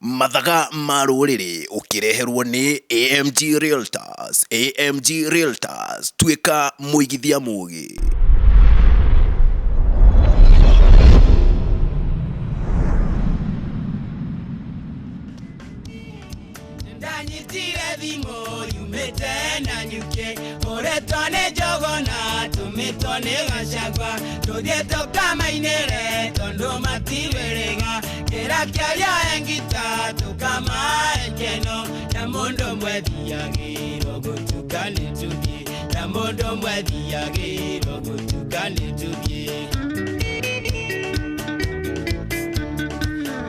Mathaga ma rũrĩrĩ ũkĩreherwo nĩ AMG Realtors. AMG Realtors, tuĩka mũigithia mũgĩ. Ndanyitire thimũ yumĩte na nyuki ũretwo nĩ njogona tũmĩtwo nĩ gacagua tũthiĩ tũkamainĩre tondũ matiwĩrĩga kĩra kĩaria engita tũkamae keno na mũndũ mwethiagĩrwo gũtuka nĩ tũthiĩ na mũndũ mwethiagĩrwo gũtuka nĩ tũthiĩ.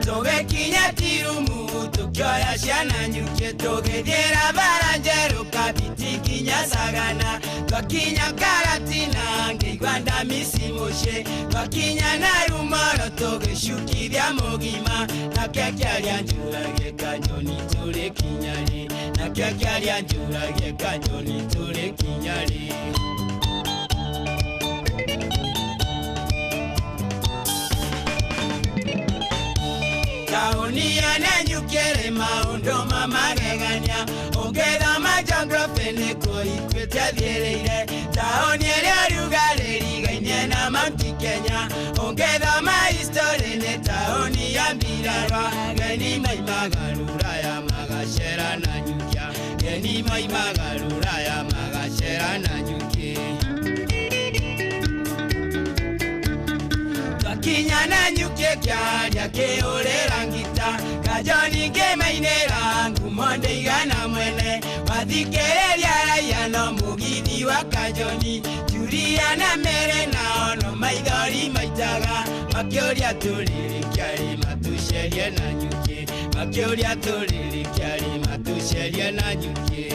Tũgĩkinya tirumu tũkĩoya ciana nyuke tũgĩthiĩra bara njerũ kabiti nginya sagana twakinya karatina ngĩigua ndamisi mũciĩ twakinya na rumoro tũgĩcukithia mũgima nake kĩaria njũragie kanyoni tũrĩ kinya rĩ nake kĩaria njũragie kanyoni tũrĩ kinya rĩ. Taũni ya Nanyuki maũndũ ma magegania ũngĩthoma geography nĩkuo ikuĩte thiĩrĩire taũni ĩrĩa rugarĩ rigainie na Mount Kenya ũngĩthoma history nĩ taũni ya mbirarwa geni maimaga rũraya magacera na nyukia geni maimaga rũraya magacera na nyuki. Twakinya na nyuki kĩaria kĩhũrĩra ngita kajoni ngĩmainĩra ngumo ndĩigana mwene wathikĩrĩria raia no mũgithi wa kajoni Julia na mere nao no maithori maitaga makĩũria tũrĩrĩ matũcerie na nyuki makĩũria tũrĩrĩ matũcerie na nyuki.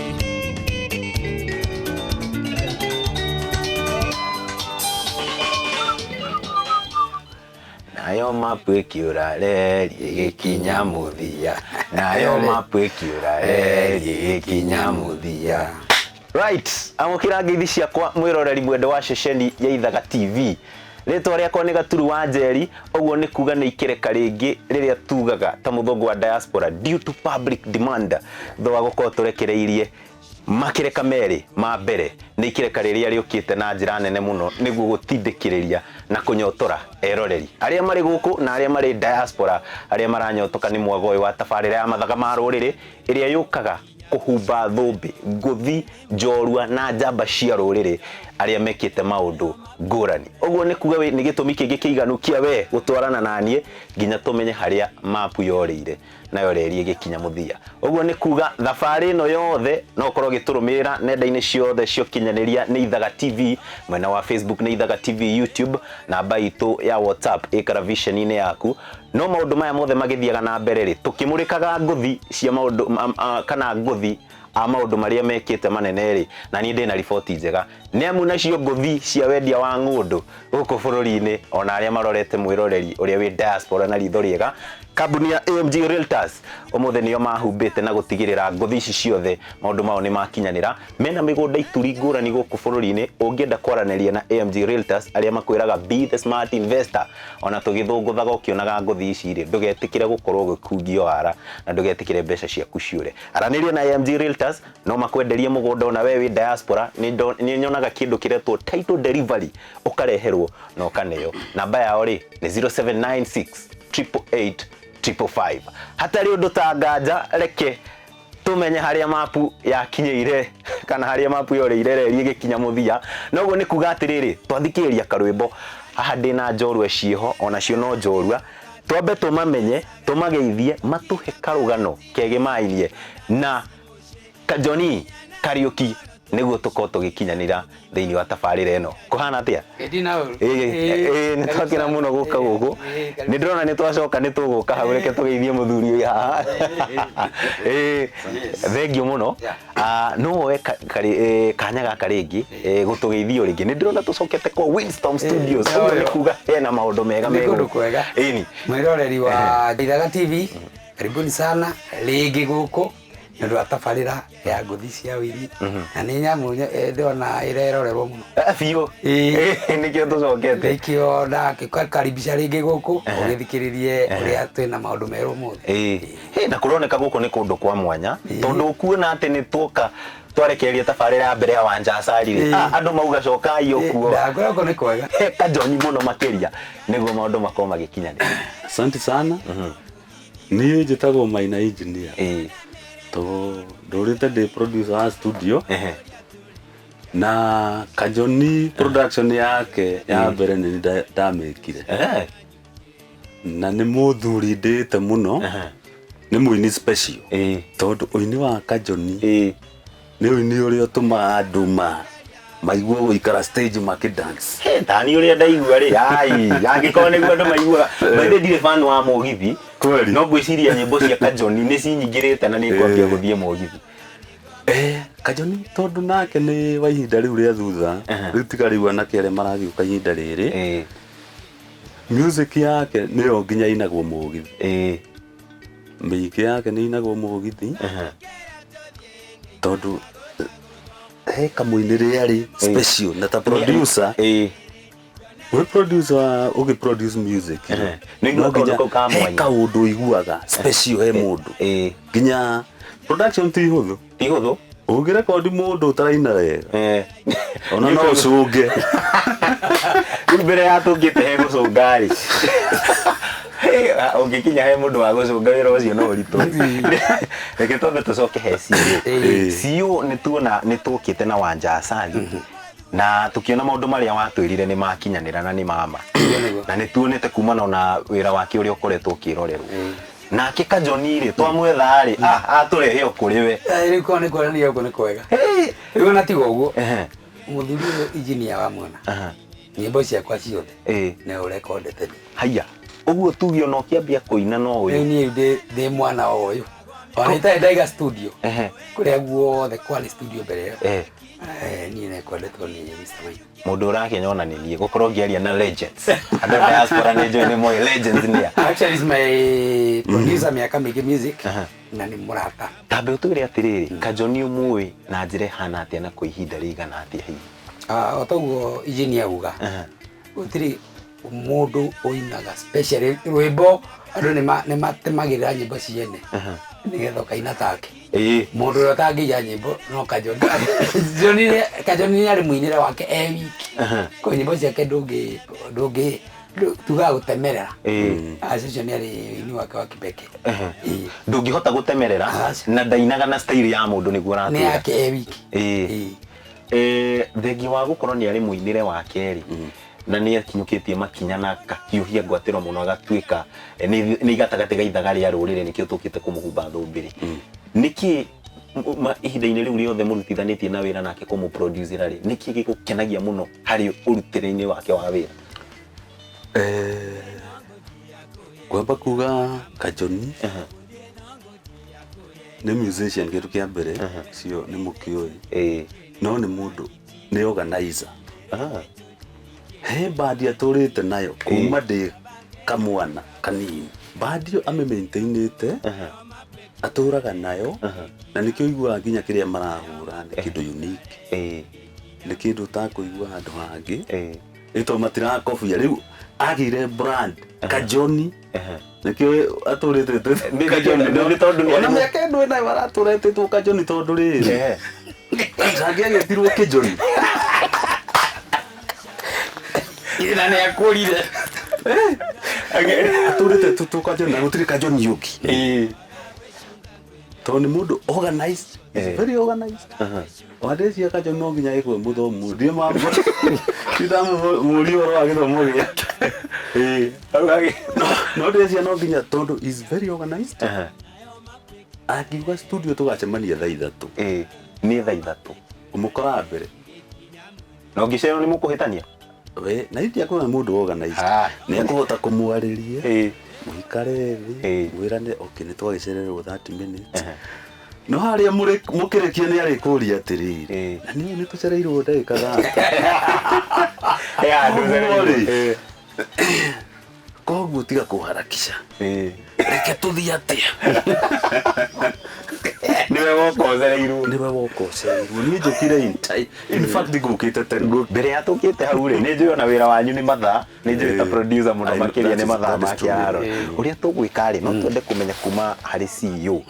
Nayo mapu ĩkĩũra reri ĩgĩkinya mũthia, nayo mapu ĩkĩũra reri ĩgĩkinya mũthia. Right, amũkĩra ngeithi ciakwa mwĩroreri mwende wa ceceni ya Ithaga TV. Rĩtwa rĩakwa nĩ Gaturu wa Njeri, ũguo nĩ kuga nĩ ikereka rĩngĩ rĩrĩa tugaga ta mũthũngũ wa diaspora due to public demand thutha wa gũkorwo tũrekereirie makereka merĩ ma mbere nĩ ikereka rĩrĩa rĩũkĩte na njĩra nene mũno nĩguo gũtindĩkĩrĩria na kũnyotora eroreri arĩa marĩ gũkũ na arĩa marĩ diaspora arĩa maranyotoka nĩ mwago ũyũ wa tabarĩra ya mathaga ma rũrĩrĩ ĩrĩa yũkaga kũhumba thũmbĩ ngũthi njorua na njamba cia rũrĩrĩ arĩa mekĩte maũndũ ngũrani. Ũguo nĩ kuga nĩ gĩtũmi kĩngĩ kĩiganu kĩa we gũtwarana na niĩ nginya tũmenye harĩa mapu yorĩire nayo reri ĩgĩkinya mũthia. Ũguo nĩ kuga thabarĩ ĩno yothe no ũkorwo ũgĩtũrũmĩrĩra nenda-inĩ ciothe cia ũkinyanĩria nĩ Ithaga TV, mwena wa Facebook nĩ Ithaga TV, YouTube, namba itũ ya WhatsApp ĩ karaviceni-inĩ yaku. No maũndũ maya mothe magĩthiaga na mbere rĩ, tũkĩmũrĩkaga ngũthi cia maũndũ kana ngũthi a maũndũ marĩa mekĩte manene rĩ, na niĩ ndĩna riboti njega. Nĩ amu nacio ngũthi cia wendia wa ng'ũndũ gũkũ bũrũri-inĩ ona arĩa marorete mwĩroreri ũrĩa wĩ diaspora na ritho rĩega, kambuni ya AMG Realtors ũmũthĩ nĩo mahumbĩte na gũtigĩrĩra ngũthi ici ciothe maũndũ mao nĩ makinyanĩra. Mena mĩgũnda ituri ngũrani gũkũ bũrũri-inĩ, ũngĩenda kwaranĩria na AMG Realtors arĩa makwĩraga be the smart investor, ona tũgĩthũngũthaga ũkĩonaga ngũthi ici rĩ, ndũgetĩkĩre gũkorwo ũgĩkungio wara na ndũgetĩkĩre mbeca ciaku ciũre. Aranĩria na AMG Realtors no makwenderie mũgũnda ona we wĩ diaspora, nĩ nyonaga kĩndũ kĩretwo title delivery ũkareherwo na ũkaneo. Namba yao rĩ nĩ 0796 888 555. Hatarĩ ũndũ ta nganja, reke tũmenye harĩa mapu yakinyĩire kana harĩa mapu yorĩire reri ĩgĩkinya mũthia. Na ũguo nĩ kuga atĩrĩrĩ, twathikĩrĩria karwĩmbo haha ndĩna njorua ciĩho, onacio no njorua, twambe tũmamenye, tũmageithie, matũhe karũgano kegemainie na Kajoni Kariũki nĩguo tũkorwo tũgĩkinyanĩra thĩinĩ wa tabarĩra ĩno. Kũhana atĩa? Ĩĩ, nĩ twakena mũno gũka gũkũ. Nĩ ndĩrona nĩ twacoka nĩ tũgũka hau, reke tũgeithie mũthuri ũyũ haha. Ĩĩ, thengiũ mũno. No woe kanya gaka rĩngĩ gũtũgeithia o rĩngĩ. Nĩ ndĩrona tũcokete kwa Winston Studios. Ũguo nĩ kuga hena maũndũ mega Nĩ kũndũ kwega. Ĩni. Mwĩroreri wa Ithaga TV, karibuni sana rĩngĩ gũkũ. Nĩ ũndũ wa tabarĩra ya ngũthi cia wĩini na nĩ nyamũ ndĩrona ĩrerorerwo mũno. Biũ. Ĩĩ. Nĩkĩo tũcokete. Nĩkĩo ndakĩkaribisha rĩngĩ gũkũ ũgĩthikĩrĩrie ũrĩa twĩna maũndũ merũ ũmũthĩ. Ĩĩ. Hĩ, na kũroneka gũkũ nĩ kũndũ kwa mwanya tondũ ũkuona atĩ nĩ tuoka twarekereria tabarĩra ya mbere ya Wanja Asali rĩ, Ĩĩ. andũ mauga cokai ũkuo. Ndakwĩra gũkũ nĩ kwega. He Kajoni mũno makĩria nĩguo maũndũ makorwo magĩkinyanĩra. Asante sana. Niĩ njĩtagwo Maina Engineer. Ĩĩ. To ndũrĩte ndĩ producer wa studio Ehe. na Kajoni production yake ya mbere nĩ ndamĩkire Ehe. na nĩ mũthuri ndĩte mũno, nĩ mũini special Ĩĩ. tondũ ũini wa Kajoni Ĩĩ. nĩ ũini ũrĩa ũtũmaga andũ maigue gũikara stage makĩdance. He, tani ũrĩa ndaigua rĩ, ai, angĩkorwo nĩguo andũ maiguaga. By the way, ndirĩ fan wa mũgithi. Kweli? No ngwĩciria nyĩmbo cia Kajoni nĩ cinyingĩrĩte na nĩ ngwambia gũthiĩ mũgithi. Kajoni tondũ nake nĩ wa ihinda rĩu rĩa thutha, rĩu tiga rĩu anake arĩa maragĩũka ihinda rĩrĩ, music yake nĩyo nginya inagwo mũgithi. Mĩingĩ yake nĩ inagwo mũgithi tondũ he kamũinĩre arĩ special na ta producer, wĩ producer ũgĩ produce music Ehe. Nĩ no kaũndũ nginya kau ka he mwanya. kaũndũ ũiguaga special he mũndũ nginya production ti hũthũ. Ti hũthũ. Ũngĩrekondi mũndũ ũtaraina wega ona no ũcũnge. Rĩu mbere ya tũngĩte he gũcũnga rĩ, ũngĩkinya he mũndũ wa gũcũnga wĩra ũcio no ũritũ. Reke twambe tũcoke he CEO. CEO nĩ tuona nĩ tũkĩte na Wanja Asali na tũkĩona maũndũ marĩa watwĩrire nĩ makinyanĩra na nĩ mama, na nĩ tuonete kumana na wĩra wake ũrĩa ũkoretwo ũkĩrorerwo. Nake Kajoni rĩ, twamwetha rĩ, atũrehe o kũrĩ we. Rĩu korwo nĩ kuonania gũkũ nĩ kwega. Rĩu ona tiga ũguo, Ehe. mũthuri ũyũ engineer wa mwena, nyĩmbo ciakwa ciothe nĩ ũrekondete. Haya, ũguo tuge ona ũkĩambia kũina no Rĩu ũyũ. niĩ ndĩ mwana wa ũyũ, ona itarĩ ndaiga studio kũrĩa guothe kwarĩ studio mbere ĩyo. Niĩ nekwendetwo nĩ Mr. Maina. Mũndũ ũrakenya ona nĩ niĩ gũkorwo ngĩaria na legends. Andũ a diaspora nĩ njũĩ nĩ moĩ legends nĩ a. Actually is my producer mĩaka mĩingĩ music na nĩ mũrata. Tambe ũtwĩre atĩrĩrĩ, Kajoni ũmũĩ na njĩra ĩhana atĩa na kwa ihinda rĩigana atĩa hihi? O toguo engineer auga, gũtirĩ mũndũ ũinaga specially rwĩmbo, andũ nĩ matemagĩrĩra nyĩmbo ciene nĩgetha ũkaina take. Mũndũ ũrĩa ũtangĩiya nyĩmbo no Kajoni. Kajoni nĩ arĩ mũinĩre wake e wiki. Kwa nyĩmbo ciake ndũngĩ tugaga gũtemerera. Acio ũcio nĩ arĩ ũini wake wa kipekee. Ndũngĩhota gũtemerera Aca. na ndainaga na style ya mũndũ nĩguo Nĩ ũratwĩra. yake e wiki. Thengia wa gũkorwo nĩ arĩ mũinĩre wake rĩ, na nĩ akinyũkĩtie makinya na akahiũhia ngwatĩro mũno agatuĩka nĩ gatagatĩ ga ithaga rĩa rũrĩrĩ, nĩkĩo tũkĩte kũmũhumba thũmbĩrĩ. Nĩkĩ ihinda-inĩ rĩu rĩothe mũrutithanĩtie na wĩra nake kũmũproducera rĩ, nĩkĩ gĩgũkenagia mũno harĩ ũrutĩre-inĩ wake wa wĩra? Ngwamba kuga Kajoni nĩ musician kĩndũ kĩa mbere, ũcio nĩ mũkĩũĩ. No nĩ mũndũ nĩ organizer. He bandi atũrĩte nayo kuma ndĩ kamwana kanini, bandi ĩyo amĩmaintainĩte, atũraga nayo, na nĩkĩo ũiguaga nginya kĩrĩa marahũra nĩ kĩndũ unique, nĩ kĩndũ ũtakũigua handũ hangĩ. Nĩ tondũ matirakobia, rĩu agĩire brand Kajoni, nĩkĩo atũrĩte Kajoni. Nĩ tondũ nĩ Ona arĩ mĩaka ĩno ĩnayo aratũra etĩtwo Kajoni tondũ rĩrĩ angĩagĩtirwo Kĩjoni. Na nĩ akũrire. Atũrĩte tũtũ Kajoni na gũtirĩ Kajoni ũngĩ. Tondũ nĩ mũndũ organized, is very organized. Wandecia Kajoni no nginya ĩkwe mũthomu, ndiĩ ndamũria ũhoro wa gĩthomo gĩake. No ndĩrecia no nginya tondũ is very organized. Angiuga studio tũgacemania thaa 3. Nĩ thaa 3. Ũmũkoraga mbere. Na ũngĩcererwo nĩ mũkũhĩtania? We, na ithe akorwo nĩ mũndũ organized. Nĩ ekũhota kũmwarĩria, mũikare thĩ, mwĩrane okay nĩ twagĩcererwo 30 minutes. No harĩa mũkĩrĩkia nĩ arĩkũria atĩrĩrĩ, na niĩ nĩ tũcereirwo ndagĩka thate. Koguo rĩ, koguo tiga kũharakisha. Reke tũthiĩ atĩa. Nĩ Nĩwe wokocereirwo. Nĩwe wokocereirwo. Niĩ njũkire in time, in fact ngũkĩte tene. Mbere ya tũkĩte hau rĩ, nĩ njũĩ ona wĩra wanyu nĩ mathaa, nĩ njũĩ ta producer mũno makĩria nĩ mathaa That ma is true. kĩharo. Ũrĩa tũgwĩka rĩ, no twende kũmenya kuma harĩ CEO.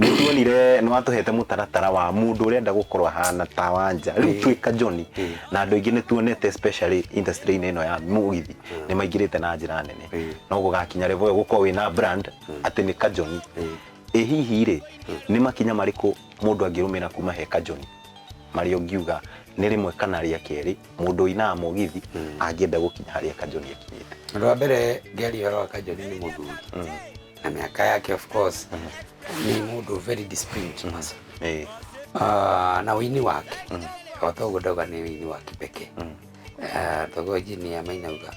Nĩ tuonire nĩ watũhete mũtaratara wa mũndũ ũrenda gũkorwo ahana ta Wanja. Rĩu twĩ Kajoni na andũ aingĩ nĩ tuonete especially industry-inĩ ĩno ya mũgithi nĩ maingĩrĩte na njĩra nene. No gũgakinya level ĩyo gũkorwo wĩna brand atĩ nĩ Kajoni. Ĩ hihi rĩ, nĩ makinya marĩkũ mũndũ angĩrũmĩrĩra kuma he Kajoni marĩa ũngiuga nĩ rĩmwe kana rĩa kerĩ mũndũ ũinaga mũgithi angĩenda gũkinya harĩa Kajoni akinyĩte? Ũndũ wa mbere ngĩaria ũhoro wa Kajoni nĩ mũthuri na mĩaka yake, of course nĩ mũndũ very disciplined person. Na ũini wake o toguo ndauga nĩ ũini wa kipekee. Toguo engineer Mainauga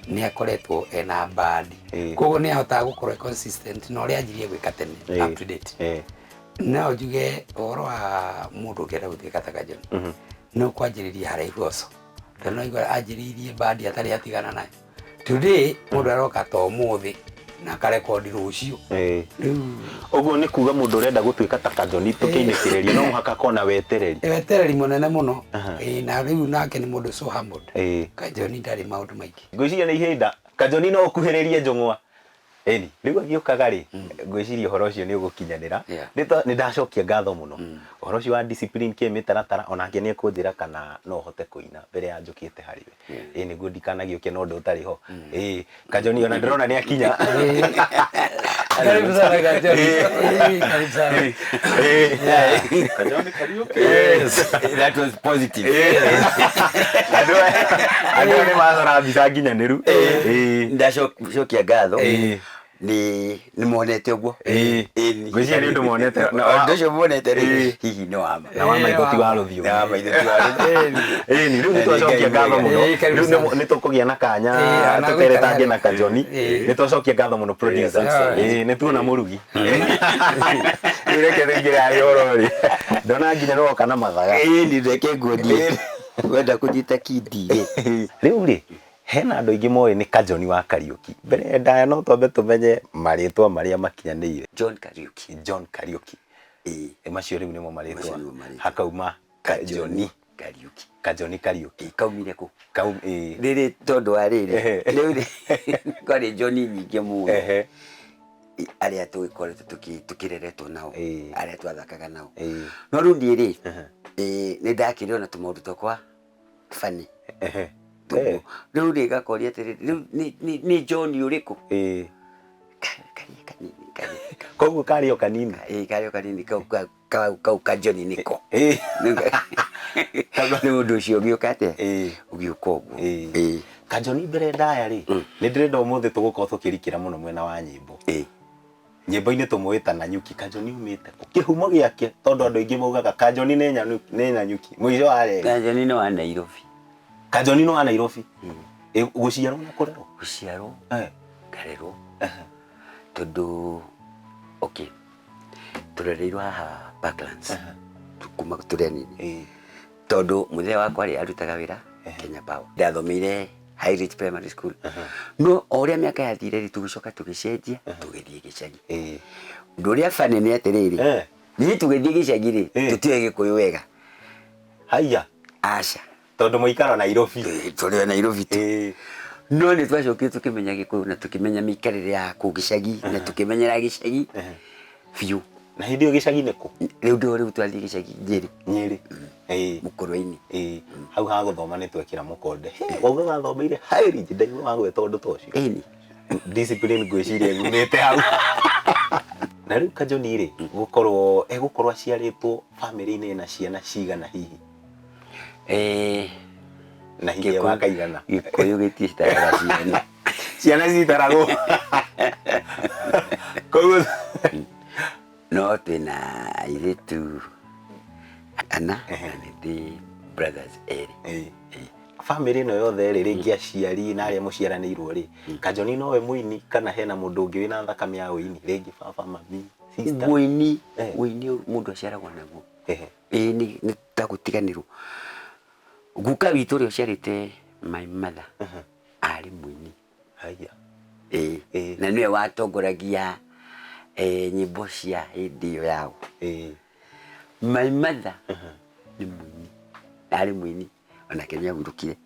nĩ akoretwo ena bandi, koguo nĩ ahotaga gũkorwo e consistent na ũrĩa anjirie gwĩka tene up to date. No njuge ũhoro wa mũndũ ũngĩenda gũtuĩka ta Kajoni nĩ ũkwanjĩrĩria haraihu oco, tondũ no igua anjĩrĩirie bandi atarĩ atigana nayo. Today mũndũ aroka ta ũmũthĩ na akarekondi rũciũ. Rĩu Ũguo nĩ kuga mũndũ ũrenda gũtuĩka ta Kajoni tũkĩinĩkĩrĩria no mũhaka akorwo na wetereri. Wetereri mũnene mũno. Na rĩu nake nĩ mũndũ so humbled. Kajoni ndarĩ maũndũ maingĩ. Ngwĩciria nĩ ihinda Kajoni no ũkuhĩrĩrie njũng'wa. Ĩni rĩu agĩũkaga rĩ, ngwĩciria ũhoro ũcio nĩ ũgũkinyanĩra. Nĩ ndacokia ngatho mũno ũhoro ũcio wa discipline kĩ mĩtaratara, onake nĩ ekũnjĩra kana no hote kũina mbere ya njũkĩte harĩ we. Ĩ nĩguo ndikanagĩũke na ũndũ ũtarĩ ho. Ĩ Kajoni ona ndĩrona nĩ akinya. Karibu sana Kajoni. Karibu sana. Kajoni Kariuki. Yes. That was positive. Andũ aya nĩ macora mbica nginyanĩru. Ndacokia ngatho nĩ nĩ monete ũguo. Ngwĩciria nĩ ũndũ monete. Ũndũ ũcio monete rĩ, hihi nĩ wa ma. Na wa maitho ti wa rũthiomi. Na wa maitho ti wa rũthiomi. Ĩni rĩu nĩ twacokia ngatho mũno. Rĩu nĩ tũkũgĩa na kanya tũteretange na Kajoni. Nĩ twacokia ngatho mũno producer. Nĩ tuona mũrugi. Rĩu reke tũingĩre harĩ ũhoro rĩ. Ndona nginya nĩ woka na mathaga. Ĩni reke nguonie. Wenda kũnyita kindi rĩ. Rĩu rĩ, hena andũ aingĩ moĩ nĩ Kajoni wa Kariuki. Mbere ndaya no twambe tũmenye marĩtwa marĩa makinyanĩire. John Kariuki. John Kariuki. Ĩĩ. Macio rĩu nĩmo marĩtwa. Macio nĩmo marĩtwa. Hakauma Kajoni Kariuki. Kajoni Kariuki. Kaumire kũ? Ĩĩ. Rĩrĩ tondũ wa rĩrĩ. Rĩu rĩ kwarĩ John nyingĩ mũno. Arĩa tũgĩkoretwo tũkĩreretwo nao. Arĩa twathakaga nao. No rĩu niĩ rĩ, nĩ ndakĩrĩ ona tũmaũndũ twakwa funny. Rĩu rĩ ngakoria atĩrĩrĩ, rĩu nĩ John ũrĩkũ? Karĩ kanini, karĩ. Koguo karĩ o kanini. Ĩĩ, karĩ o kanini kau ka John nĩko. Nĩ ũndũ ũcio ũgĩũka atĩa? Ũgĩũka ũguo. Kajoni mbere ndaya rĩ, nĩ ndĩrenda ũmũthĩ tũgũkorwo tũkĩrikĩra mũno mwena wa nyĩmbo. Nyĩmbo-inĩ tũmũĩ ta Nanyuki. Kajoni umĩte kũ? Kĩhumo gĩake, tondũ andũ aingĩ maugaga Kajoni nĩ Nanyuki. Mũico wa reri. Kajoni nĩ wa Nairobi. Kajoni nĩ wa Nairobi. Gũciarwo na kũrerwo? Gũciarwo, ngarerwo. Tondũ, okay, tũrereirwo haha Parklands. Kuma tũrĩ anini. Tondũ mũthee wakwa rĩ arutaga wĩra Kenya Power. Ndathomeire High Ridge Primary School. No o ũrĩa mĩaka yathire rĩ, tũgĩcoka tũgĩcenjia, tũgĩthiĩ gĩcagi. Ũndũ ũrĩa funny nĩ atĩrĩrĩ, niĩ tũgĩthiĩ gĩcagi rĩ, tũtiũĩ Gĩkũyũ wega. Haiya. Aca. Tondũ mũikara Nairobi. Tũrĩ o Nairobi tu. No nĩ twacokire tũkĩmenya Gĩkũyũ na tũkĩmenya mĩikarĩre ya kũu gĩcagi na tũkĩmenyera gĩcagi biũ. Na hĩndĩ ĩyo gĩcagi nĩ kũ? Rĩu ndĩho rĩu twathiĩ gĩcagi Nyĩrĩ. Nyĩrĩ. Mũkũrwe-inĩ. Hau ha gũthoma nĩ twekĩra mũkonde. Wauga wathomeire High Ridge, ndaigua wagweta ũndũ ta ũcio. Ĩni. Discipline ngwĩciria yumĩte hau. Na rĩu Kajoni rĩ, gũkorwo egũkorwo aciarĩtwo famĩlĩ-inĩ ĩna ciana cigana hihi? Na hihi wa kaigana? Gĩkũyũ gĩticitaraga ciana. Ciana citaragwo. Koguo no twĩna airĩtu ana na nĩ ndĩ brothers erĩ. Famĩlĩ ĩno yothe rĩ, rĩngĩ aciari na arĩa mũciaranĩirwo rĩ, Kajoni nowe mũini kana hena mũndũ ũngĩ wĩna thakame ya ũini, rĩngĩ baba, mami, sister? Ũini, ũini mũndũ aciaragwo naguo. Ĩĩ nĩ ta gũtiganĩrwo. Guka witũ ũrĩa ũciarĩte my mother arĩ mũini. Haiya. Ĩĩ. Na nĩwe watongoragia nyĩmbo cia hĩndĩ ĩyo yao. My mother nĩ mũini, arĩ mũini onake nĩ ahurũkire.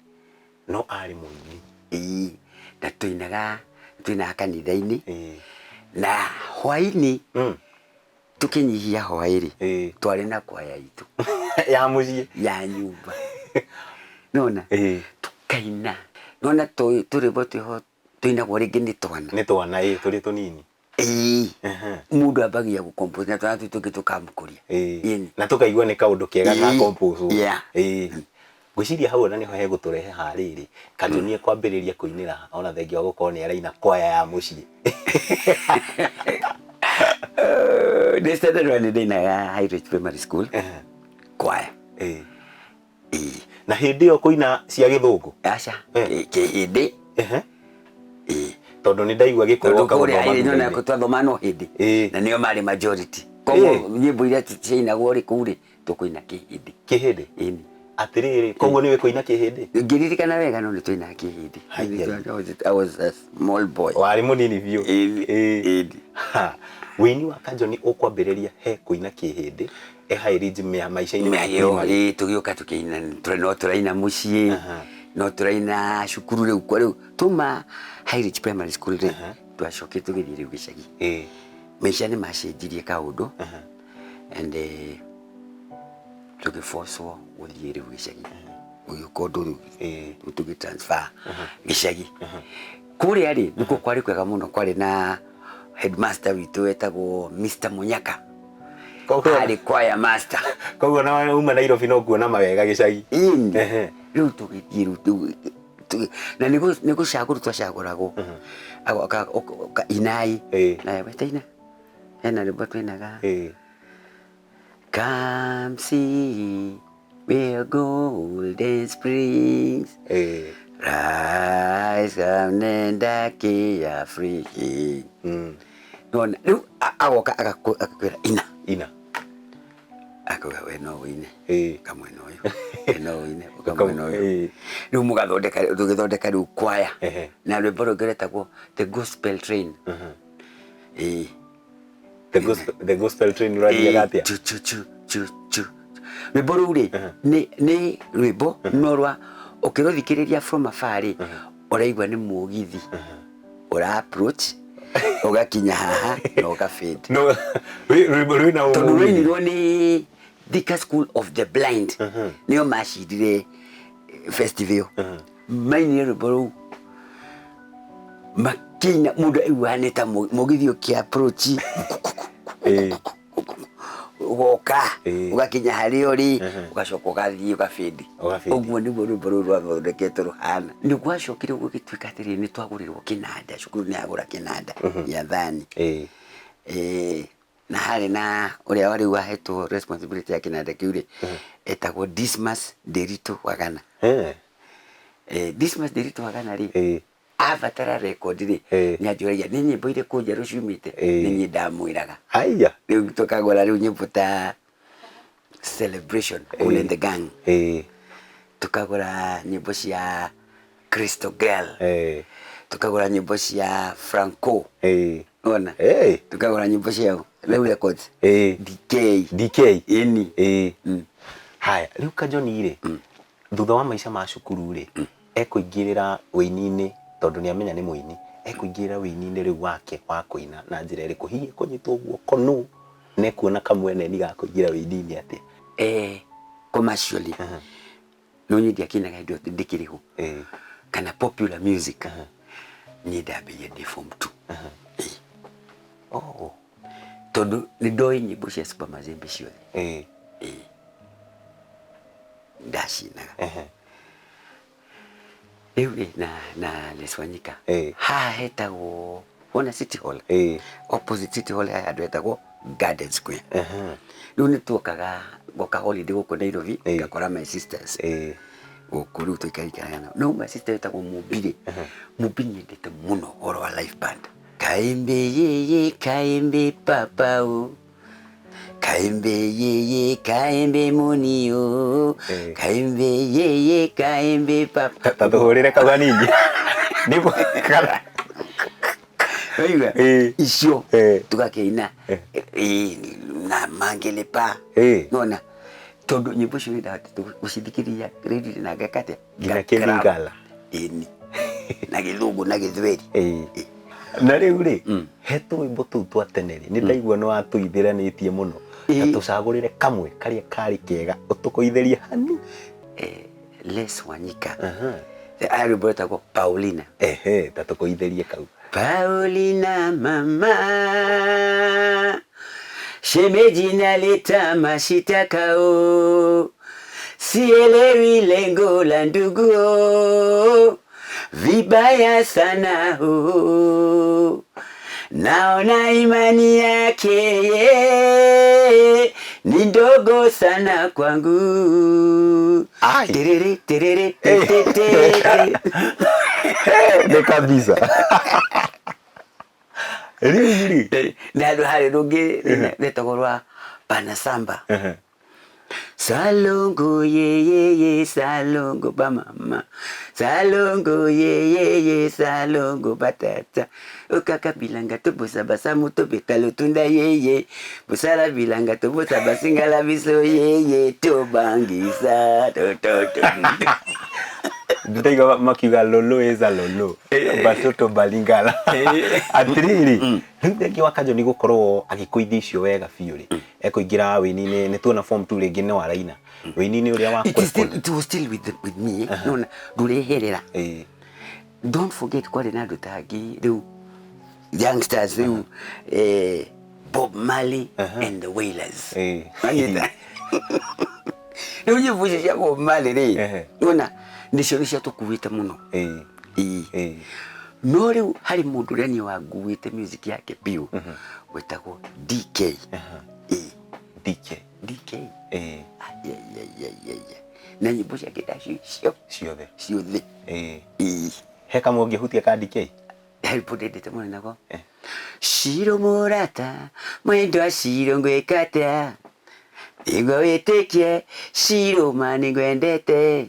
No arĩ mũini? Ĩĩ, na tũinaga tũinaga kanitha-inĩ na hwaĩ-inĩ tũkĩnyihia hwaĩ-rĩ, twarĩ na kwaya itũ ya mũciĩ, ya nyũmba, nona tũkaina, nona tũrwĩmbo twĩho tũinagwo rĩngĩ nĩ twana. Nĩ twana, ĩĩ, tũrĩ tũnini. Ĩĩ, mũndũ ambagia gũ compose na twana tũu tũngĩ tũkamũkũria. Ĩĩ. Na tũkaigua nĩ kaũndũ kega ga compose. Yeah. Ĩĩ. Ngwĩciria hau ona nĩho hegũtũrehe ha rĩrĩ, Kajũni ekwambĩrĩria kũinĩra ona thengia wa gũkorwo nĩ araina kwaya ya mũciĩ. Ndĩ standard one nĩ ndainaga High Ridge Primary School kwaya. Ĩĩ. Ĩĩ. Na hĩndĩ ĩyo kũina cia gĩthũngũ? Aca, kĩhĩndĩ. Ĩĩ. Tondũ nĩ ndaigua Gĩkũyũ Tondũ woka kũrĩa gũthoma ĩĩ nĩona thutha-inĩ. twathoma no hĩndĩ. Na nĩo marĩ majority. Koguo nyĩmbo iria ciainagwo rĩ kũu rĩ tũkũina kĩhĩndĩ. Kĩhĩndĩ? Ĩni. Atĩrĩrĩ, koguo nĩwe kũina kĩhĩndĩ? Ngĩririkana wega no nĩ twainaga kĩhĩndĩ. Haiya. I was a small boy. Warĩ mũnini biũ. Ĩni. Ĩĩ. Ĩni. Ha. Wĩini wa Kajoni ũkwambĩrĩria he kũina kĩhĩndĩ e High Ridge maica-inĩ ma Mĩayo, primary. ĩĩ, tũgĩũka tũkĩina no tũraina mũciĩ, no tũraina cukuru rĩu kwa rĩu tuma High Ridge Primary School rĩ, twacokire tũgĩthiĩ rĩu gĩcagi. Maica nĩ macenjirie kaũndũ and tũgĩbocwo gũthiĩ rĩu gĩcagi, gũgĩũka ũndũ rĩu rĩu tũgĩ transfer gĩcagi. Kũrĩa rĩ nĩkuo kwarĩ kwega mũno, kwarĩ na headmaster witũ wetagwo Mr. Munyaka, arĩ choir master. Koguo na uma Nairobi no kuona mawega gĩcagi. Ĩni. Rĩu tũgĩthiĩ rĩu na nĩ gũcagũrwo twacagũragwo. Agoka inai. Na wetaina. Hena rwĩmbo twinaga. Come see where golden springs rise come nenda kia free. Nona rĩu agoka agakwĩra ina. Ina. Akauga we no ũine. Ũkamwena ũyũ. We no ũine. Ũkamwena ũyũ. Rĩu mũgathondeka, tũgĩthondeka rĩu kwaya. Na rwĩmbo rũngĩ rwetagwo The Gospel Train. Ĩĩ. The Gospel Train rũrathiaga atĩa? Chu chu chu chu chu. Rwĩmbo rũu rĩ, nĩ rwĩmbo no rwa ũkĩrũthikĩrĩria from afar rĩ, ũraigua nĩ mũgithi ũra approach ũgakinya haha na ũga fade. No, rwĩmbo rwĩna Tondũ mũgithi. rwainirwo nĩ Thika School of the Blind, nĩo macindire festival ĩyo. Mainire rwĩmbo rũu makĩina, mũndũ aiguaga nĩ ta mũgithi ũkĩ approach ũgoka ũgakinya harĩa ũrĩ, ũgacoka ũgathiĩ ũgabĩndi. Ũgabĩndi. Ũguo nĩguo rwĩmbo rũu rwathondeketwo rũhana. Nĩ gwacokire gũgĩtuĩka atĩrĩrĩ, nĩ twagũrĩrwo kĩnanda, cukuru nĩ yagũra kĩnanda gĩa thani. Na harĩ na ũrĩa rĩu wahetwo responsibility ya kĩnanda kĩu rĩ, etagwo Dismas Nderitu Wagana. Dismas Nderitu Wagana rĩ, abatara record rĩ, nĩ anjũragia nĩ nyĩmbo irĩkũ njerũ ciumĩte, nĩ niĩ ndamwĩraga. Haiya. Rĩu tũkagũra rĩu nyĩmbo ta Celebration, Kool and the Gang. Tukagũra nyĩmbo cia Crystal Girl. Tukagũra nyĩmbo cia Franco. Ona. Tukagũra nyĩmbo ciao. Rĩu records. DK. DK. Ĩni. Haya, rĩu Kajoni rĩ, thutha wa maica ma cukuru rĩ, ekũingĩrĩra ũini-inĩ tondũ nĩ amenya nĩ mũini, ekũingĩrĩra ũini-inĩ rĩu wake wa kũina na njĩra ĩrĩkũ? Hihi ekũnyitwo guoko nũ na ekuona kamweneni ga kũingĩra ũini-inĩ atĩa? Commercially. No niĩ ndiakĩinaga hĩndĩ ĩyo ndĩkĩrĩhwo. Kana popular music. Niĩ ndambĩrĩirie ndĩ form 2. Tondũ nĩ ndoĩ nyĩmbo cia Super Mazembe ciothe. Ndacinaga. Rĩu rĩ, na Les Wanyika. Haha hetagwo, wona City Hall? Opposite City Hall he handũ hetagwo Garden Square. Rĩu nĩ tuokaga, ngoka holiday gũkũ Nairobi, ngakora my sisters. Gũkũ rĩu tũikaikaraga nao. No my sister wetagwo Mũmbi rĩ, Mũmbi nĩendete mũno ũhoro wa live band. Kaembe yeye, kaembe papa o. Kaembe yeye, kaembe moni o. Kaembe yeye, kaembe papa. Ta tũhũrĩre kau hanini. Nĩguo kana. Waigua? Icio tũgakĩina. Na mangelepa. Nona tondu nyimbo icio nĩ ndahotete gũcithikĩrĩria rĩndiũ na ngeka atĩa? Nginya Kĩlingala. Ĩni. Na Gĩthũngũ na Gĩthweri. Ĩĩ. Na rĩu rĩ, he tũwĩmbo tũu twa tene rĩ, nĩ ndaigua nĩ watũithĩranĩtie mũno. Ta tũcagũrĩre kamwe karĩa karĩ kega ũtũkũithĩrie hani. Les Wanyika. Aya rwĩmbo rwĩtagwo Paulina. Ehe, ta tũkũithĩrie kau. Paulina mama, shemeji naleta mashitaka o, sielewi lengo la ndugu o, vibaya sana o, naona imani yake ye ni ndogo sana kwangu. Ai. Terere, terere, te, te, te, te. Nĩ kabisa. Rĩu rĩ, Na handũ harĩ rũngĩ rwĩtagwo rwa Panasamba. Salongo ye ye ye salongo ba mama, salongo ye ye ye salongo ba tata, okaka bilanga tobosa basamu tobeta lotunda ye ye, bosala bilanga tobosa basingala biso ye ye tobangisa to to to. Ndĩraigua makiuga lolo eza lolo batoto balingala. Atĩrĩrĩ, rĩu thengia wa Kanjũ nĩ gũkorwo agĩkũithia icio wega biũ rĩ, ekũingĩra wĩini-inĩ, nĩ tuona form 2 rĩngĩ nĩ waraina wĩini-inĩ ũrĩa wa It is still, it was still with me, eh? Nona ndũreherera. Don't forget kwarĩ na andũ tangĩ rĩu youngsters rĩu, Bob Marley and the Wailers. Wanyita? Rĩu nyĩmbo icio cia Bob Marley rĩ, nona nĩcio nĩcio tũkuĩte mũno. Ĩĩ. No rĩu harĩ mũndũ ũrĩa niĩ wanguĩte music yake biũ, wĩtagwo DK. Ĩĩ. DK. DK. Ai, ai, ai, ai, ai, ai. Na nyĩmbo ciake ndacio cio Ciothe. Ciothe. Ĩĩ. He kamwe ũngĩhutia ka DK? Harĩ rwĩmbo ndendete mũno nako. Shiro mũrata, mwendwa Shiro ngwĩka atĩa? Nĩguo wĩtĩkie Shiro ma nĩngwendete.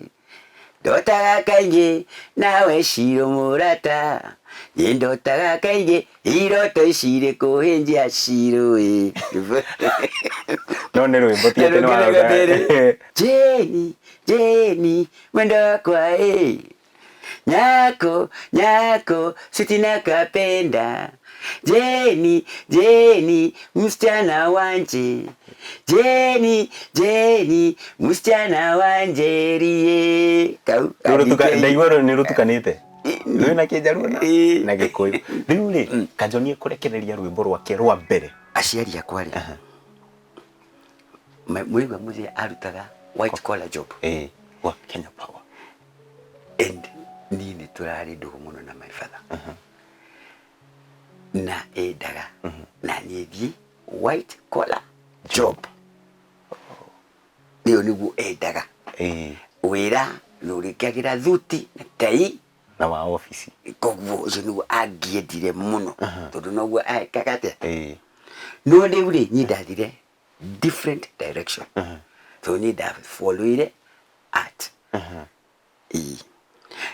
Ndotaga kaingĩ nawe Shiro mũrata, niĩ ndotaga kaingĩ iroto ici irĩ kũhĩnjia Shiro ĩ. No nĩ rwĩmbo ti atĩ nĩ warota. Jeni, Jeni, mwendwa wakwa ĩ. Nyako, nyako, sitina kapenda. Jeni, Jeni, msichana wanje. Jeni, Jeni, msichana wanje rie. Kau. Ndaigua nĩ rũtukanĩte. Rwĩna Kĩnjaruo na Gĩkũyũ. Rĩu rĩ, Kanjũ nĩ ekũrekereria rwĩmbo rwake rwa mbere. Aciari akwa rĩ, mũigua mũthee arutaga white collar job. Wa Kenya Power. And niĩ nĩ tũrarĩ ndũgũ mũno na my father. Na endaga na niĩ thiĩ white collar job. Nĩyo nĩguo endaga. Wĩra nĩ ũrĩkagĩra thuti na tai Na wa obici. Koguo ũcio nĩguo angĩendire mũno tondũ noguo ekaga atĩa. No rĩu rĩ, niĩ ndathire different direction. Tondũ niĩ ndafollow-ire art. Ĩĩ.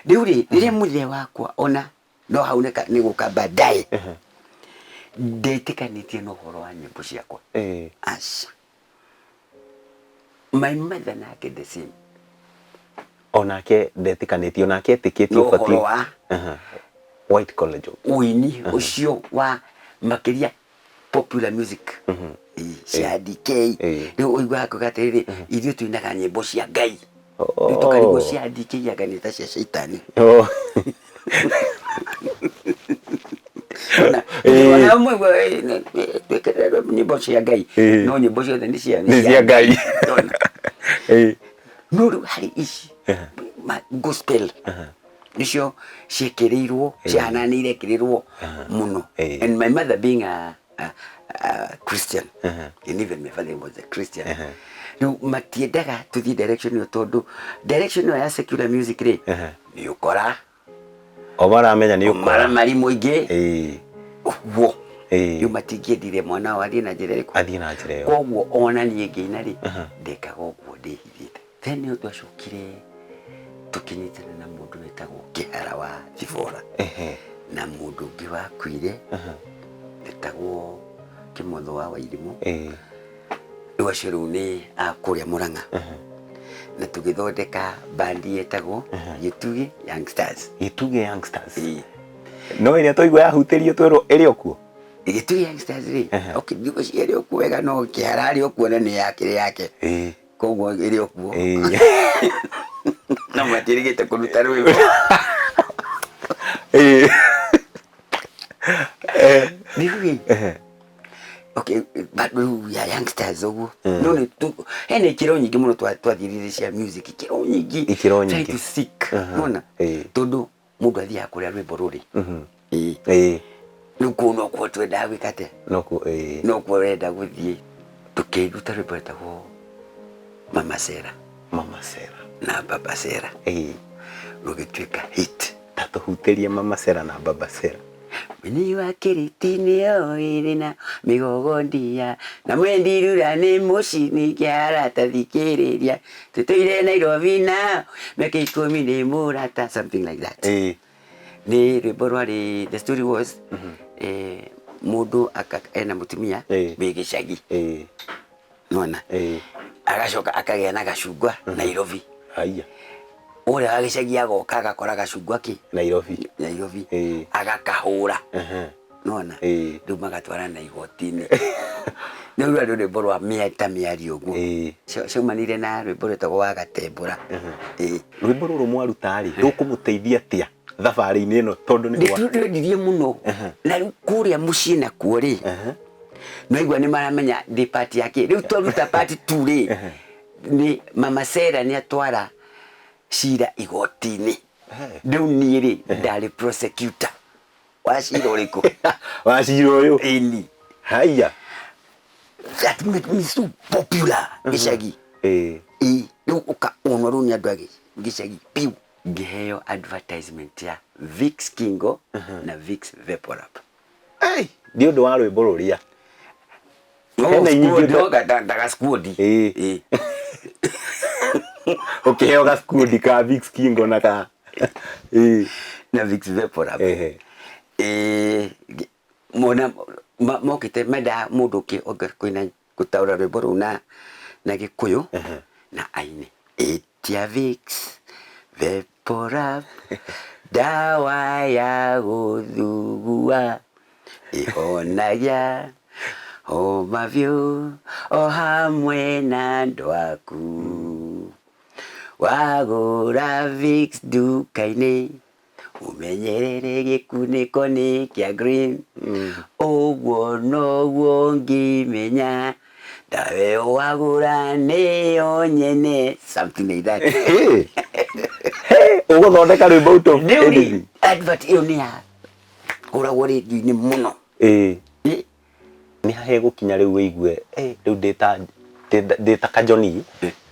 Rĩu rĩ, rĩrĩa mũthee wakwa ona no hau nĩ gũka baadaye ndetĩkanĩtie na ũhoro wa nyĩmbo ciakwa. Aca. My mother nake the same. Onake ndetĩkanĩtie, onake etĩkĩtie No ũhoro wa white collar job. Ũini ũcio wa makĩria popular music. Cia DK. Rĩu ũiguaga kuga atĩrĩrĩ, ithuĩ tuinaga nyĩmbo cia Ngai. Rĩu tũkarigwo cia DK anga nĩ ta cia caitani. Ona twĩkĩrĩre nyĩmbo cia Ngai. No nyĩmbo ciothe nĩ cia Nĩ cia Ngai. No rĩu harĩ ici gospel nĩcio ciĩkĩrĩirwo, ciahananĩire ĩkĩrĩrwo mũno. And my mother being a Christian, and even my father was a Christian. Rĩu matiendaga tũthiĩ direction ĩyo tondũ direction ĩyo ya secular music rĩ, nĩ ũkora. O maramenya nĩ ũkora. Maramari mũingĩ. Ũguo. Rĩu matingĩendire mwana wao athiĩ na njĩra ĩrĩkũ? Athiĩ na njĩra ĩyo. Koguo ona niĩ ngĩina rĩ, ndekaga ũguo ndĩhithĩte. Then nĩ twacokire tũkĩnyitana na mũndũ wĩtagwo Kĩhara wa Thibora. Na mũndũ ũngĩ wakuire wĩtagwo Kĩmotho wa Wairimũ. Rĩu acio rĩu nĩ a kũrĩa Mũrang'a na tũgĩthondeka bandi yetagwo Gĩtugĩ Youngsters. Gĩtugĩ Youngsters. Ĩĩ. No ĩrĩa twaigua yahutĩrio twerwo ĩrĩ o kuo. Gĩtugĩ Youngsters rĩ, okay, ndigwĩciria ĩrĩ o kuo wega no kĩhara arĩ o kuo na nĩ yake ĩrĩ yake. Ĩĩ. Koguo ĩrĩ o kuo. Ĩĩ. No matiĩrĩgĩte kũruta rwĩmbo. Ĩĩ. Rĩu rĩ, okay, bado rĩu ya youngsters ũguo. No nĩ hena ikĩro nyingĩ mũno twathirire cia music, ikĩro nyingĩ. Ikĩro Try nyingĩ. to seek, nĩwona? Ĩĩ. Tondũ mũndũ athiaga kũrĩa rwĩmbo rũrĩ. Ĩĩ. Ĩĩ. Rĩu kũu nokuo twendaga gwĩka atĩa? Nokuo ĩĩ. Nokuo ũrenda gũthiĩ. Tũkĩruta rwĩmbo rwĩtagwo Mama Sera. Mama Sera. Na Baba Sera. Ĩĩ. Rũgĩtuĩka hit. Ta tũhutĩrie Mama Sera na Baba Sera. Mũini wa kĩrĩti nĩyo ĩrĩ na mĩgogo ndia na mwendirura nĩ mũcini kĩarata thikĩrĩria tũtũire Nairobi na mĩaka 10 nĩ mũrata, something like that. Ĩĩ. Nĩ rwĩmbo rwarĩ, the story was mũndũ ena mũtumia Ĩĩ. wĩ gĩcagi. Ĩĩ. Nĩwona? Ĩĩ. Agacoka akagĩa na gacungwa Nairobi. Haiya. Ũrĩa wa gĩcagi agoka agakora gacungwa kĩ? Nairobi. Nairobi. Ĩĩ. Agakahũra. Nĩwona? Ĩĩ. Rĩu magatwara na igoti-inĩ. Rĩu rwarĩ rwĩmbo rwa ta mĩario ũguo. Ĩĩ. Ciaumanire na rwĩmbo rwĩtagwo wa Gatembũra. Ĩĩ. Rwĩmbo rũrũ mwaruta rĩ, rũkũmũteithia atĩa thabarĩ-inĩ ĩno tondũ nĩ rwa Nĩtũrwendirie mũno. Na rĩu kũrĩa mũciĩ nakuo rĩ, naigua nĩ maramenya ndĩ part yake. Rĩu twaruta part 2 rĩ, nĩ Mama Sera nĩ atwara cira igoti-inĩ. Rĩu niĩ rĩ, ndarĩ prosecutor wa cira ũrĩkũ? Wa cira ũyũ? Ĩni. Haiya. That made me so popular gĩcagi. Ĩĩ. Ĩĩ, rĩu ũkaonwo rĩu nĩ andũ a gĩcagi piũ. Ngĩheo advertisement ya Vicks Kingo na Vicks Vaporub. Ei, nĩ ũndũ wa rwĩmbo rũrĩa. No, Hena nyingĩ squad, no, ga squad. Ĩĩ. Ĩĩ. Ũkĩheo ga squad ka Vicks Kingo na ka Ĩĩ. Na Vicks Vaporub. Ehe. Ĩĩ, mona mokĩte mendaga mũndũ ũngĩ kwĩna gũtaũra rwĩmbo rũu na Gĩkũyũ na aine. Ĩtia Vicks Vaporub, ndawa ya gũthugua ĩhonagia homa biũ o hamwe na andũ aku. Wagũra Vicks nduka-inĩ ũmenyerere gĩkunĩko nĩ kĩa green. Ũguo noguo ngĩmenya ndawa ĩyo wagũra nĩyo nyene, something like that. Hey. Hey, ũgũthondeka rwĩmbo out of Rĩu rĩ, anything. advert ĩyo nĩ ya hũragwo rĩndiũ-inĩ mũno. Ĩĩ. Ĩ. Nĩ hegũkinya rĩu wĩigue, rĩu ndĩ ta Kajoni,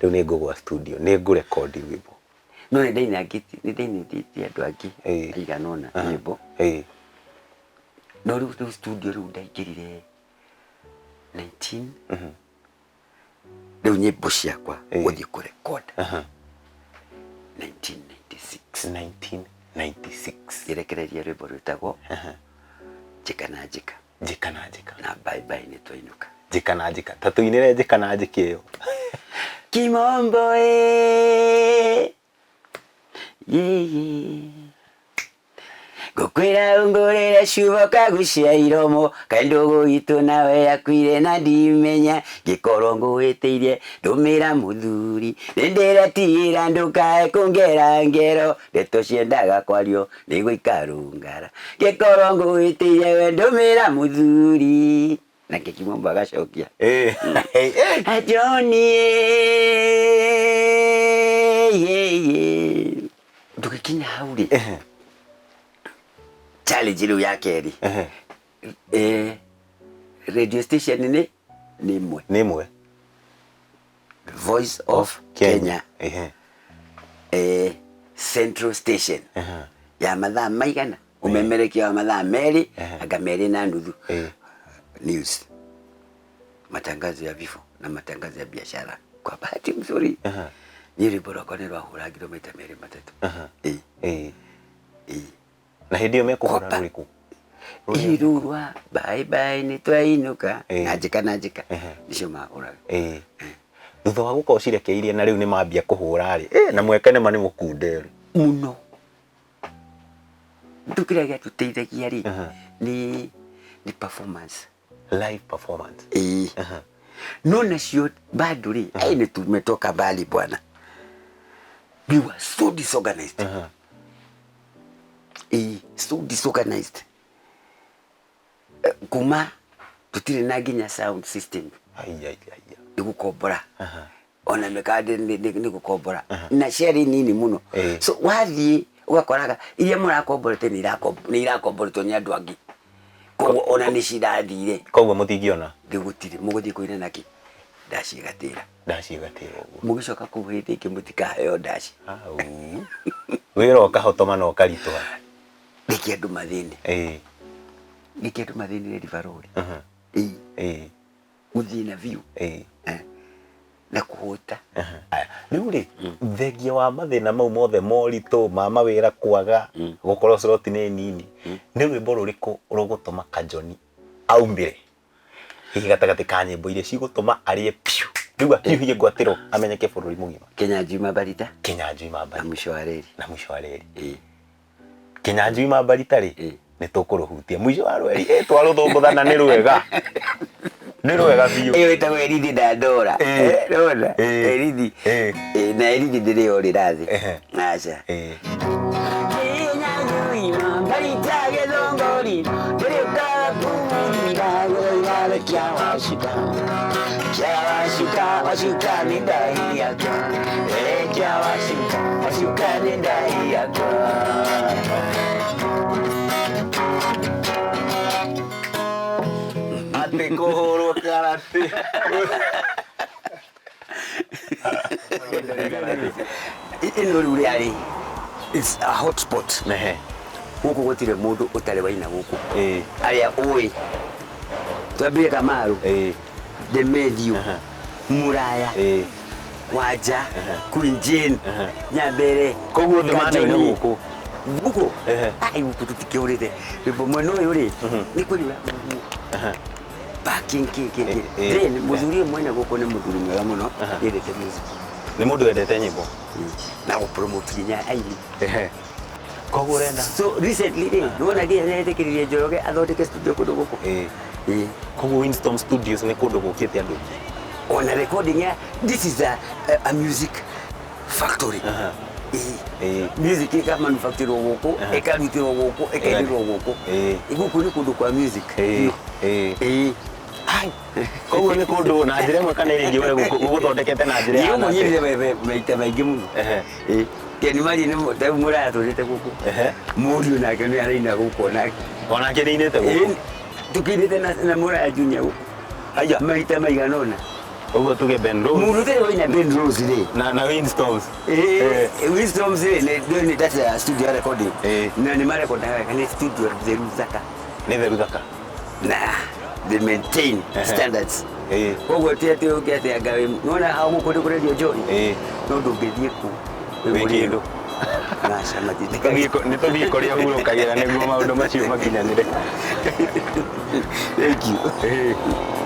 rĩu nĩ ngũgwa studio, nĩ ngũrekondi rwĩmbo. No nĩ ndainangĩtie, nĩ ndainithĩtie andũ angĩ Ĩĩ. aigana ũna nyĩmbo. Ĩĩ. No rĩu studio rĩu ndaingĩrire 19 rĩu nyĩmbo ciakwa Ĩĩ. gũthiĩ kũrekoda 1996. 1996. Ngĩrekereria rwĩmbo rwĩtagwo Njĩka na Njĩka. Njĩka na Njĩka. Na bye bye nĩ twainũka. Njĩka na Njĩka. Ta tũinĩre Njĩka na Njĩka ĩyo. Kimombo ĩ yeye ngũkwĩra ũngũrĩre cuba kagucia iromo kaĩ ndũgũ itũ nawe yakuire na ndimenya ngĩkorwo ngũhĩtĩirie ndũmĩra mũthuri nĩndĩretigĩra ndũkae kũngera ngero ndeto ciendaga kwario nĩguo ikarũngara ngĩkorwo ngũhĩtĩirie we ndũmĩra mũthuri nake Kimombo agacokia Ĩĩ. Johnny ye tũgĩkinya hau rĩ, challenge rĩu ya kerĩ, radio station nĩ ĩmwe. Nĩ ĩmwe. Voice of Kenya. Ehe. Central Station ya mathaa maigana ũmemerekia wa mathaa merĩ anga 2.5 news, matangazo ya vifo na matangazo ya biashara. Kwa bahati mzuri niĩ rwĩmbo rwakwa nĩ rwahũrangirwo maita merĩ matatũ. Ĩĩ. Ĩĩ. Ĩĩ. Na hĩndĩ ĩyo mekũhũra Kopa. rũrĩkũ? Irurwa bye bye nĩ twainũka Ĩĩ. na njĩka na njĩka nĩcio mahũraga. Ĩĩ. Thutha wa gũkorwo cirekeirie na rĩu nĩ mambia kũhũra rĩ, na mweke nĩma nĩ mũkunderu. Mũno. Rĩu kĩrĩa gĩatũteithagia rĩ nĩ performance. Live performance. Ĩĩ. No nacio bado rĩ, ai nĩ tumetoka mbali bwana. We were so disorganized. Ĩĩ, so disorganized. Kuma tũtirĩ na nginya sound system. Ai ai ai. Nĩ gũkombora. Ona mĩkande nĩ gũkombora. Na ciarĩ nini mũno. So wathiĩ ũgakoraga iria mũrakomborete nĩ irakomboretwo nĩ andũ angĩ. Koguo ona nĩ cirathire. Koguo mũtingĩona? Rĩu gũtirĩ, mũgũthiĩ kũina nakĩ? Ndaci ĩgatĩra. Ndaci ĩgatĩra ũguo. Mũgĩcoka kũu hĩndĩ ĩngĩ mũtikaheo ndaci. Au. Wĩra ũkahotoma na ũkaritũha. Reke andũ mathĩne. Reke andũ mathĩnĩre River Road. Ĩĩ. Gũthĩna biũ. Na kũhũta. Rĩu rĩ, thengia wa mathĩna mau mothe moritũ ma mawĩra kwaga, gũkorwo slot nĩ nini, nĩ rwĩmbo rũrĩkũ rũgũtũma Kajoni aumĩre hihi gatagatĩ ka nyĩmbo iria cigũtũma arĩe piũ, rĩu ahiũhie ngwatĩro amenyeke bũrũri mũgima? Kinyanjui Mabarita. Kinyanjui Mabarita. Na mũico wa reri. Na mũico wa reri. Kinyanjui Mabarita rĩ, nĩ tũkũrũhutia mũico wa rweri, twarũthũngũthana nĩ rwega. Nĩ rwega biũ. Ĩyo ĩtagwo Erithi na Ndora. Ndora. Erithi. Na Erithi ndĩrĩ yorĩra thĩ. Aca. Kinyanjui Mabarita gĩthũngũri, ndĩrĩũkaga kũmũthira gĩthũngũri kĩa Wacuka. Kĩa Wacuka, Wacuka nĩ ndai yakwa. Kĩa Wacuka, Wacuka nĩ ndai yakwa. Atĩ kũhũrwo karate. Ĩno rĩu rĩarĩ, it's a hot spot. Gũkũ gũtirĩ mũndũ ũtarĩ waina gũkũ. Arĩa ũĩ. Twambire Kamaru. Demethiũ. Mũraya. Wanja. Queen Jane. Nyambere. Koguo othe manaina gũkũ. Gũkũ? Ai, gũkũ tũtikĩũrĩte. Rwĩmbo mwena ũyũ rĩ, nĩ kũiyũra parking kĩ kĩ kĩ. Then mũthuri ũyũ mwene gũkũ nĩ mũthuri mwega mũno, nĩendete music. Nĩ mũndũ wendete nyĩmbo. Na gũpromote nginya aini. Koguo ũrenda? So recently rĩ, nĩwona nginya nĩaretĩkĩririe Njoroge athondeke studio kũndũ gũkũ. Koguo Winston Studios nĩ kũndũ gũkĩte andũ. Ona recording ya, this is a music factory. Music ĩka manufacturwo gũkũ, ĩkarutĩrwo gũkũ, ĩkainĩrwo gũkũ. Gũkũ nĩ kũndũ kwa music. Ai. Koguo nĩ kũndũ na njĩra ĩmwe kana ĩrĩa ĩngĩ we gũgũthondekete na njĩra ya Nĩ ũmũnyitire maita maingĩ mũno. Ken Mari nĩ rĩu mũraya tũrĩte gũkũ. Mũriũ nake nĩ araina gũkũ onake. Onake nĩ ainĩte gũkũ? Tũkĩinĩte na mũraya Junior gũkũ. Aya. Maita maigana ũna. Ũguo tuge Ben Rose. Mũndũ ũtarĩ waina Ben Rose rĩ. Na Winstones. Winstones rĩ, nĩ that's a studio recording. Na nĩ marekondaga wega, nĩ studio theru thaka. Nĩ theru thaka. Na they maintain standards. Koguo ti atĩ ũngĩ atĩ anga wĩ, nĩwona hau gũkũ nĩ kũrendio njohi? No ndũngĩthiĩ kũu. Wĩ kĩndũ. Aca, matiĩtĩkagia. Nĩ tũthiĩ kũrĩa hurũkagĩra nĩguo maũndũ macio makinyanĩre. Thank you.